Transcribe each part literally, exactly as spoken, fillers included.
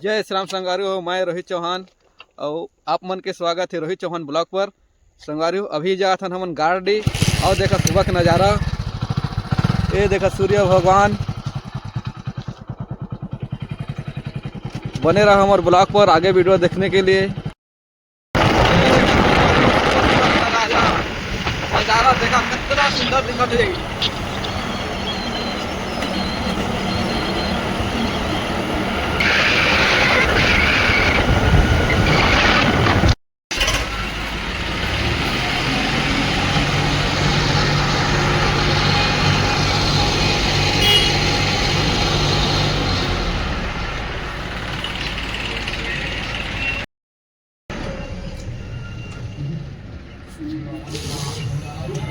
जय श्री राम संगवारी हो, मैं रोहित चौहान अउ आप मन के स्वागत हे रोहित चौहान ब्लॉग पर। संगवारी हो, अभी जात हन हमन गारडीह। अउ देखा सुबह के नजारा, ये देखा सूर्य भगवान। बने रहा हमर ब्लॉग पर आगे वीडियो देखने के लिए। नजारा देखा कितना सुंदर दिखत हे।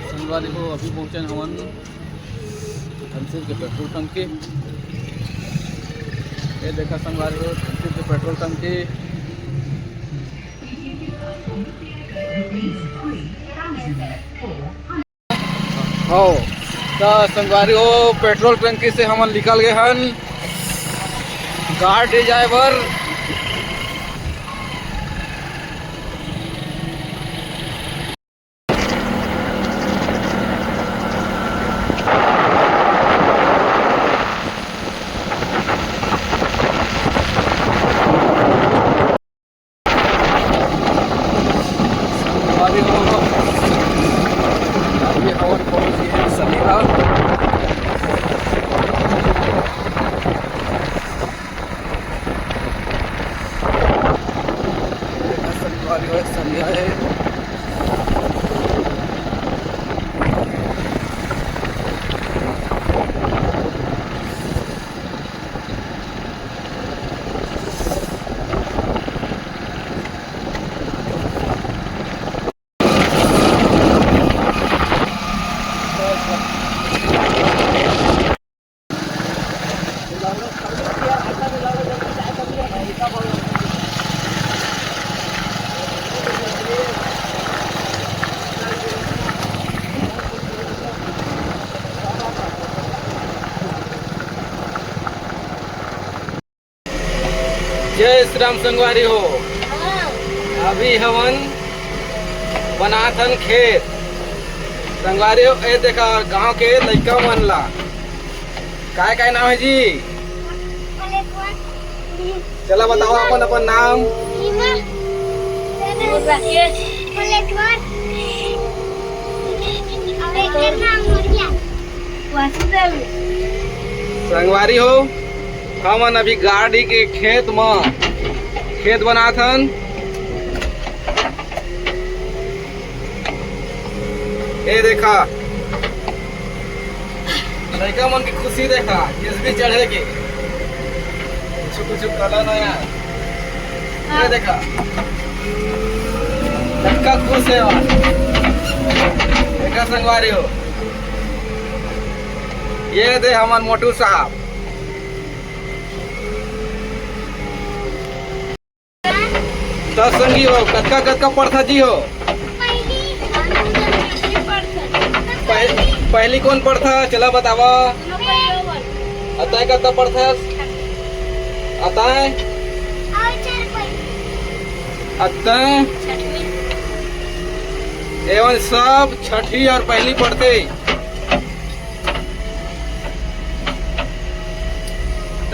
संगवारी हो, अभी पहुंचन हमन धनसिर के पेट्रोल टंकी। ये देखा संगवारी हो, धनसिर के पेट्रोल टंकी। हो, त संगवारी हो, पेट्रोल टंकी से हमन निकल गए हन गारडीह जाए बर। अभी हम लोग, अभी हमन पहुंच गए हैं सलीला। देखा संगवारी हो, सलीला है। जय श्री राम संगवारी हो। अभी हमन बनात हन खेत। संगवारी हो, ए देखा गांव के लइका मन ला। काय काय नाम है जी? चला बताओ अपन अपन नाम। संगवारी हो, हमन अभी गारडीह के खेत म खेत बनात हन। ए देखा, लइका मन के खुशी देखा, जेसीबी चढ़े के। कुछ कुछ कला ना यार। ये देखा, लइका खुश है यार। देखा संगवारी हो, ये दे हमन मोटू साहब। त संगी हो, कतका कतका पड़था जी हो? पहली, पह-, पहली कौन पड़था? चला बतावा। अतय कतका पड़था? अतय? अतय? एमन सब छठी और पहली पड़थे। त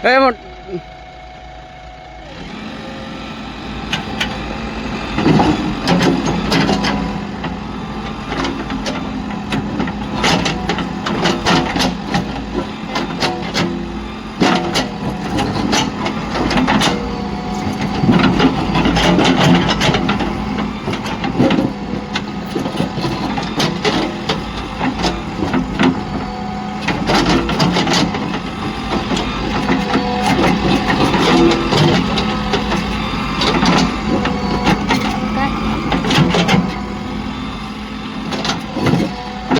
ए, मोट-,